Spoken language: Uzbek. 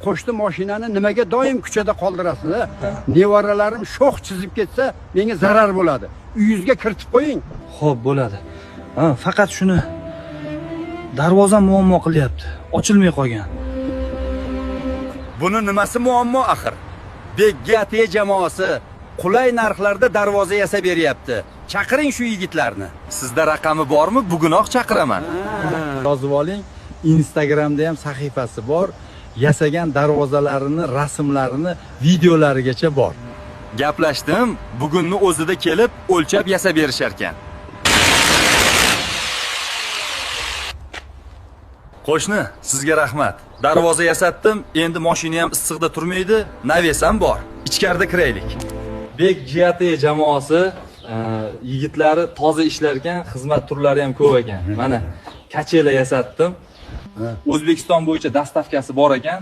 Qo'shni mashinani nimaga doim ko'chada qoldirasiz, a? Nevaralarim sho'x chizib ketsa, menga zarar bo'ladi. Uyingizga kiritib qo'ying. Xo'p, bo'ladi. Ha, faqat shuni darvoza muammo qilyapti. Ochilmay qolgan. Buni nimasi muammo axir? Bek GT jamoasi qulay narxlarda darvoza yasab beryapti. Chaqiring shu yigitlarni. Sizda raqami bormi? Bugunoq chaqiraman. Yozib oling. Instagramda ham sahifasi bor. Yasagan darvozalarini, rasmlarini, videolarigacha bor. Gaplashdim, bugunni o'zida kelib o'lchab yasab berishar ekan. Qo'shni, sizga rahmat. Darvoza yasatdim, endi mashina ham issiqda turmaydi, naves ham bor. Ichkarida kiraylik. Bek GT jamoasi yigitlari toza ishlar ekan, xizmat turlari ham ko'p ekan. Mana kachela yasatdim. O'zbekiston bo'yicha dastavkasi bor ekan.